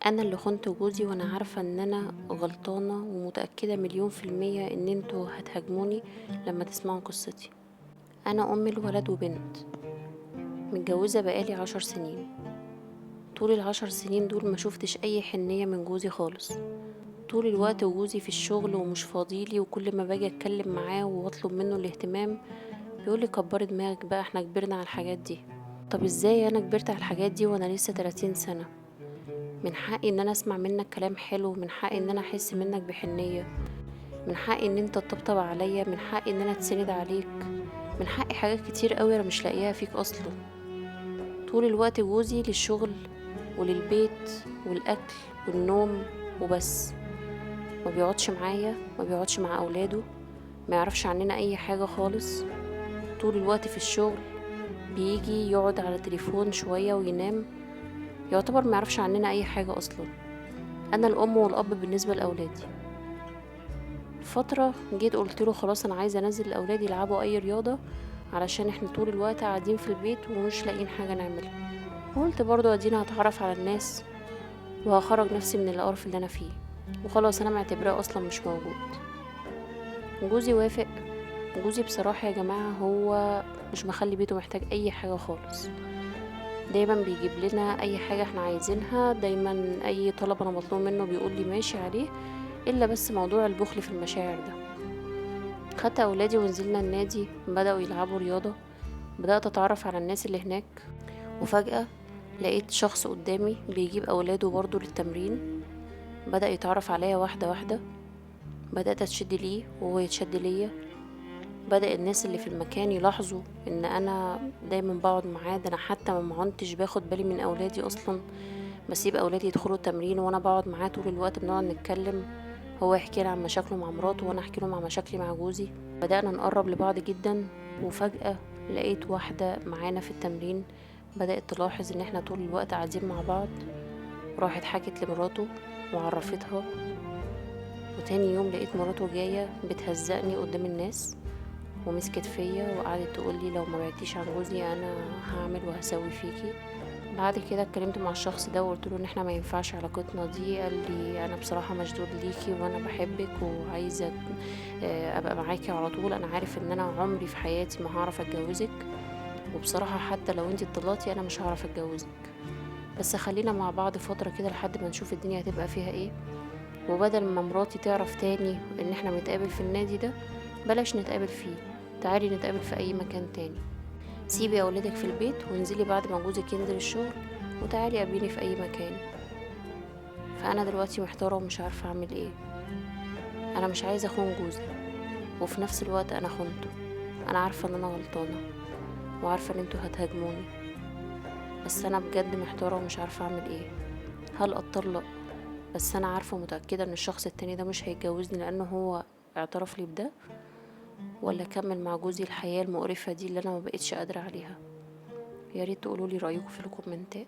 انا اللي خنت جوزي وانا عارفة ان انا غلطانة ومتأكدة 1,000,000% ان انتوا هتهاجموني لما تسمعوا قصتي. انا ام الولد وبنت، متجوزة بقالي 10 سنين. طول 10 سنين دول ما شفتش اي حنية من جوزي خالص. طول الوقت وجوزي في الشغل ومش فاضيلي، وكل ما باجي اتكلم معاه واطلب منه الاهتمام بيقولي كبري دماغك بقى، احنا كبرنا على الحاجات دي. طب ازاي انا كبرت على الحاجات دي وانا لسه 30 سنة؟ من حقي ان انا اسمع منك كلام حلو، من حقي ان انا احس منك بحنية، من حقي ان انت تطبطب عليا، من حقي ان انا اتسند عليك، من حقي حاجات كتير قوي انا مش لاقيها فيك اصلا. طول الوقت جوزي للشغل وللبيت والاكل والنوم وبس، ما بيقعدش معايا، ما بيقعدش مع اولاده، ما يعرفش عننا اي حاجة خالص. طول الوقت في الشغل، بيجي يقعد على التليفون شوية وينام، يعتبر ما يعرفش عننا اي حاجة اصلا. انا الام والاب بالنسبة لاولادي. فترة جيت قلت له خلاص انا عايزة انزل الاولاد يلعبوا اي رياضة، علشان احنا طول الوقت قاعدين في البيت ومش لاقيين حاجة نعملها. وقلت برضو ادينا هتعرف على الناس وهخرج نفسي من القرف اللي انا فيه، وخلاص انا معتبراه اصلا مش موجود. جوزي وافق. جوزي بصراحة يا جماعة هو مش مخلي بيته محتاج اي حاجة خالص، دايما بيجيب لنا اي حاجة احنا عايزينها، دايما اي طلب انا مطلوب منه بيقول لي ماشي عليه، الا بس موضوع البخل في المشاعر ده. خدت اولادي ونزلنا النادي، بدأوا يلعبوا رياضة، بدأت اتعرف على الناس اللي هناك، وفجأة لقيت شخص قدامي بيجيب اولاده برضو للتمرين. بدأ يتعرف عليا واحدة واحدة، بدأت اتشد ليه وهو يتشد ليا. بدأ الناس اللي في المكان يلاحظوا ان انا دايما بقعد معاه، ده انا حتى ما كنتش باخد بالي من اولادي اصلا، بسيب اولادي يدخلوا التمرين وانا بقعد معاه طول الوقت، بنقعد نتكلم، هو يحكي لي عن مشاكله مع مراته وانا احكي له عن مشاكلي مع جوزي. بدأنا نقرب لبعض جدا، وفجأة لقيت واحدة معانا في التمرين بدأت تلاحظ ان احنا طول الوقت قاعدين مع بعض، راحت حكت لمراته وعرفتها. وتاني يوم لقيت مراته جاية بتهزقني قدام الناس ومسكت فيا وقعدت تقولي لو ما بعدتيش عن جوزي انا هعمل وهسوي فيكي. بعد كده اتكلمت مع الشخص ده وقلت له ان احنا ما ينفعش علاقتنا دي. قال لي انا بصراحة مشدود ليكي وانا بحبك وعايزة ابقى معاكي على طول، انا عارف ان انا عمري في حياتي ما هعرف اتجوزك، وبصراحة حتى لو انتي اتطلقتي انا مش هعرف اتجوزك، بس خلينا مع بعض فترة كده لحد ما نشوف الدنيا هتبقى فيها ايه. وبدل ما مراتي تعرف تاني ان احنا بنتقابل في النادي ده، بلاش نتقابل فيه، تعالي نتقابل في اي مكان تاني، سيبي اولادك في البيت وانزلي بعد ما جوزك ينزل الشغل وتعالي قابليني في اي مكان. فانا دلوقتي محتارة ومش عارفة اعمل ايه. انا مش عايزة اخون جوزي وفي نفس الوقت انا خنته. انا عارفة ان انا غلطانة وعارفة ان انتوا هتهاجموني، بس انا بجد محتارة ومش عارفة اعمل ايه. هل اتطلق؟ بس انا عارفة ومتأكدة ان الشخص التاني ده مش هيتجوزني لانه هو اعترف لي بده، ولا اكمل مع جوزي الحياة المقرفة دي اللي انا ما بقتش قادرة عليها؟ يا ريت تقولوا لي رأيكم في الكومنتات.